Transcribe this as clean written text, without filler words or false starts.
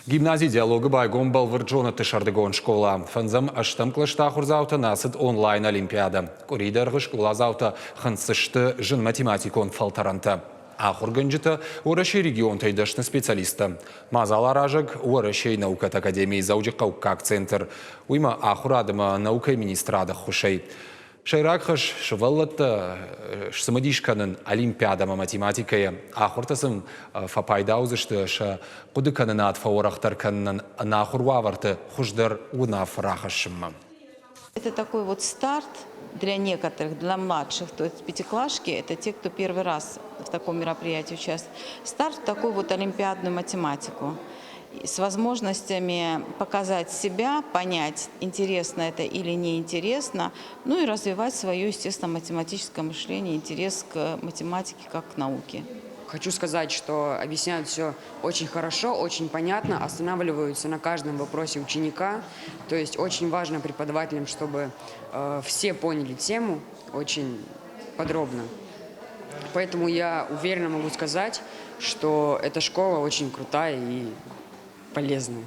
Гимнази «Диалог»-ы байгом бӕлвырд зонӕдты сӕрдыгон скъола. Фӕндзӕм ӕстӕм кълӕсты ахуырдзаутӕн ацыд онлайн-олимпиадӕ. Къуыри дӕргъы скъоладзаутӕ хынцдзысты зын математикон фӕлтӕрӕнтӕ. Ахуыргӕнджытӕ Уӕрӕсейы регионтӕй дӕсны специалисттӕ. Мадзаларазӕг Уӕрӕсейы наукӕты академийы Дзӕуджыхъӕуккаг центр. Уыимӕ ахуырад ӕмӕ наукӕйы министрады ӕххуысӕй. Сӕйраг хӕс сывӕллӕттӕ сцымыдис кӕнын олимпиадӕмӕ математикӕйы. Ахуыртӕ сын фӕпайда уыдзысты сӕ хъуыдыкӕнынад фӕуӕрӕхдӕр кӕнынӕн ӕнахуыр уавӕрты хуыздӕр уынаффӕ рахӕссынмӕ. Это такой вот старт для некоторых, для младших, то есть пятиклашки, это те, кто первый раз в таком мероприятии участвует. Старт в такую вот олимпиадную математику с возможностями показать себя, понять, интересно это или неинтересно, ну и развивать свое, естественно, математическое мышление, интерес к математике как к науке. Хочу сказать, что объясняют все очень хорошо, очень понятно, останавливаются на каждом вопросе ученика. То есть очень важно преподавателям, чтобы все поняли тему очень подробно. Поэтому я уверенно могу сказать, что эта школа очень крутая и полезная.